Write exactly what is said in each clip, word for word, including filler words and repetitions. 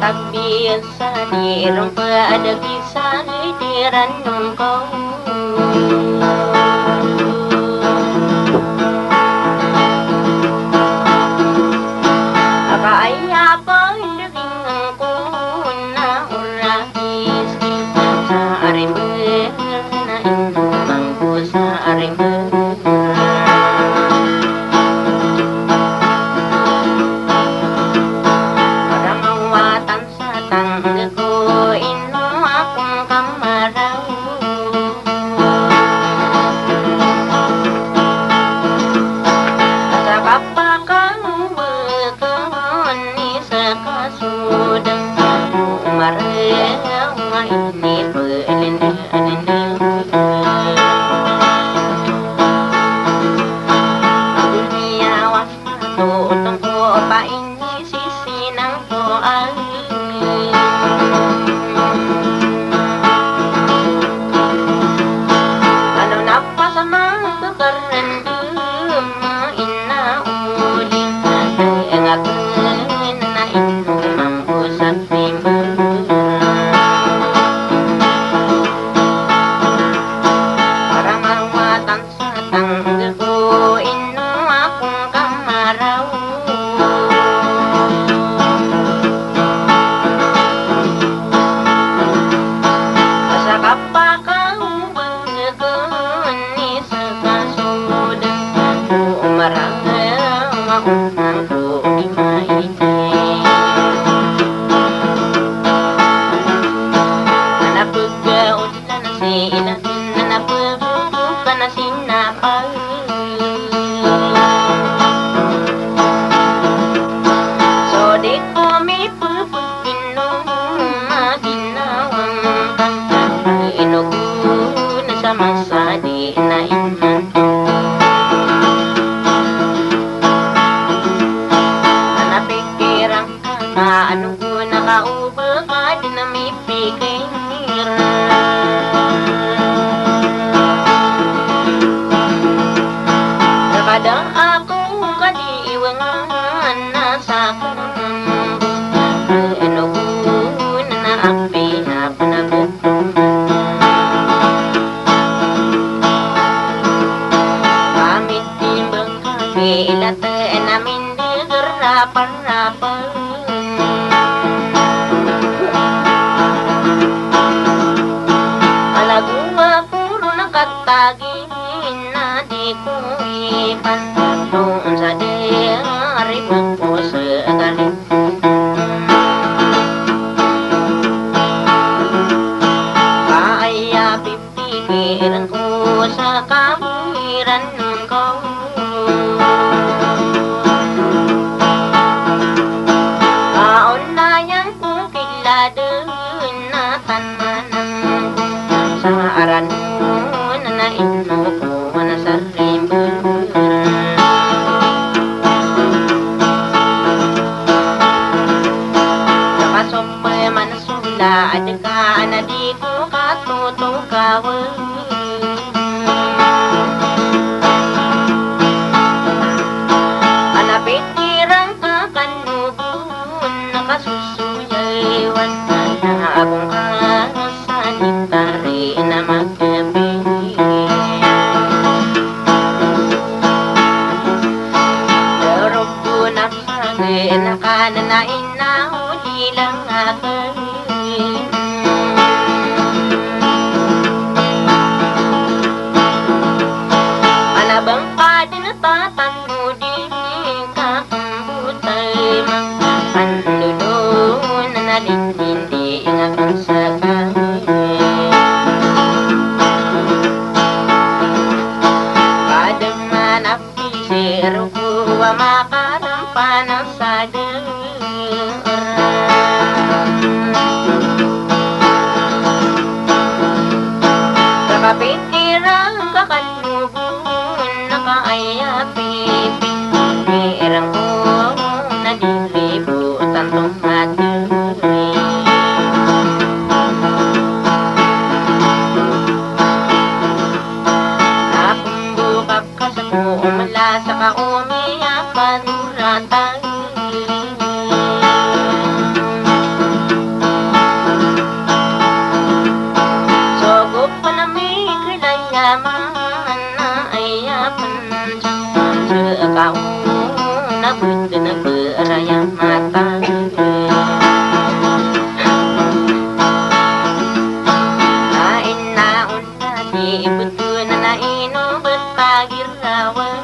Tabi sa di rongpa adagi sa di ranon ko. Aka aya pa indaging ko na ora. Sa arimber na ino mambo sa arimber. Para mawatan sa tangga ko ino akong kamaraw. Sa kapakawag ko ni sa kasoda. Maraw nga ini pelendeng. Dunia was to tongko pa ini sisinang ko ay. Ano na pa sa mga kakarendem na inauli. Ay, ang akin na inom ang usap ni Mura. Para mawatan sa tangga ko ino akong kamaraw. Sa kapakawag ko ni sa kasoda. O marang ako ang ko di maiti. Anak ko na sila, na napupukan na sinapal. So di ko mipupukino, maginawang kanta. Ino ko na sa masa di na iman. Ana pikirang Ano ko na kaoba ka di na mipikir. Kada ako ka di iwangan na sa kambo. Ano ko na na api na panagot. Amit timbang kami ilate na mindiger rapan-rapan. Alago ako ron katagin na di ko ipan. Doon sa di ari ko sa galing. Kaya Pikiran ko sa kawiran ko. Kaon na yan ko kiladen na tananan ko. Sa aranon na ino ko na sa rimber. Nakasompe man Sula adka na di ko katotokawen. Ana pikiran ka kanogon na kasusuyawan na akong kasanik. Tari na magkapi. Rubuna magkapi. Ana bang pd na tatan mo di ka kambutay ma. Pandodon na dindindi nga kansaka. Pd man a Sii roo ko a makarampan sa dr. Sa kapikira ka kano bo na ka aya pipi. Pikiran ko na di ribo tanto mati. Akumbo ka Kaso ko omla sa ka omi a panoratan. Sogo ko na mikilayaman na aya pn sa ka ona btn a braya mata. Na ina on Di ibtn na ino btagirawan.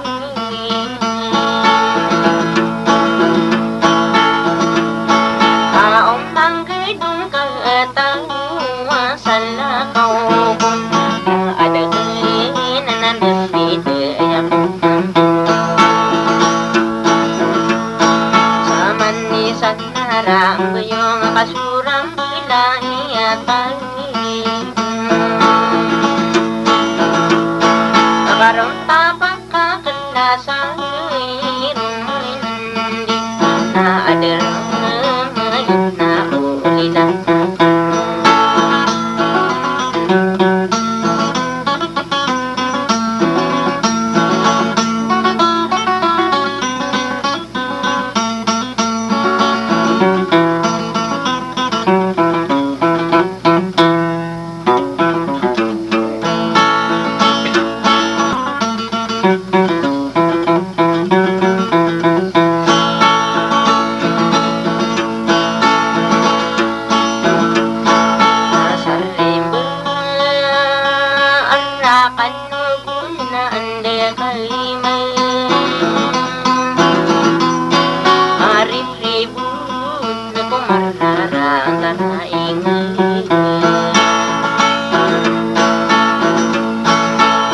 A om manggdong ka tawa sa lakaw ko. Adagn na nandit aya ko. Sa manisan na rambiyong kasoram ilay atay. Akaron ta pakakna sa iron mandi na adar na ina ulila. Asar rimba, an rakan Nogon na anda kaliman. Arip ribon ko marnarang tana ingay.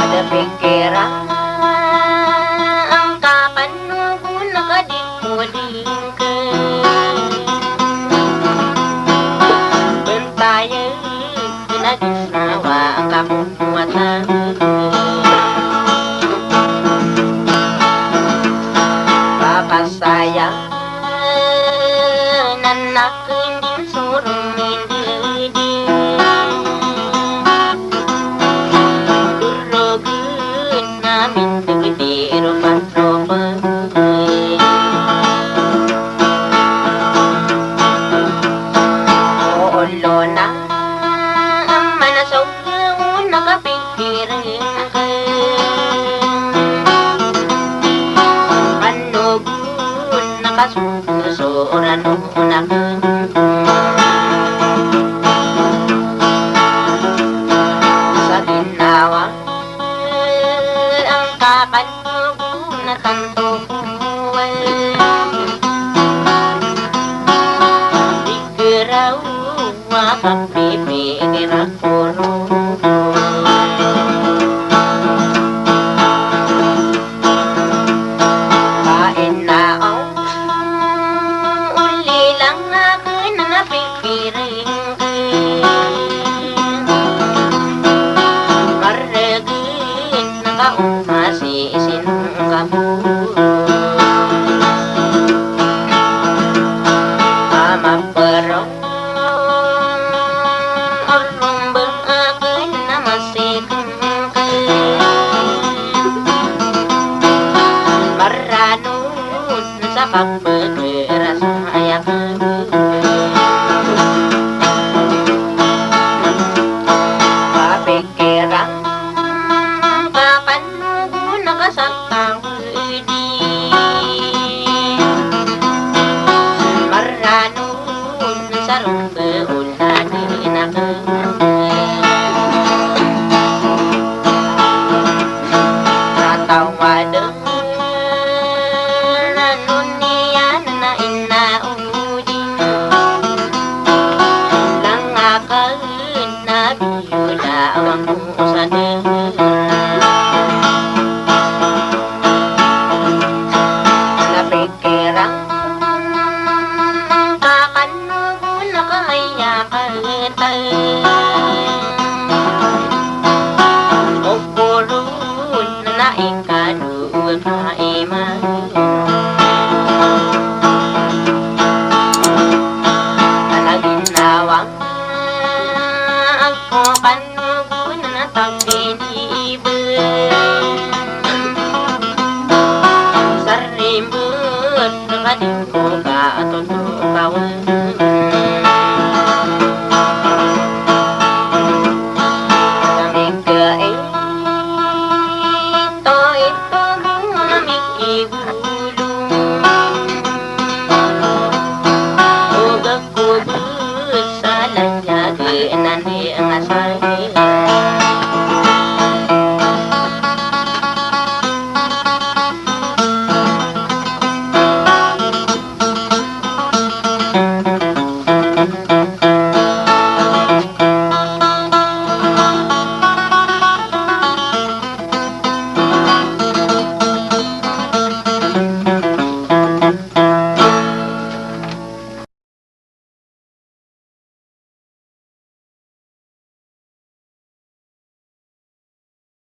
Ada pikiran angka kan Nogon na kadikudingka. Bantaya Kna di sinawa angka ko wata. Pakasaya nan akn di sorong mindidi. Durogn na mindidi ropa-ropa. Olo na mana so Olo na kapikir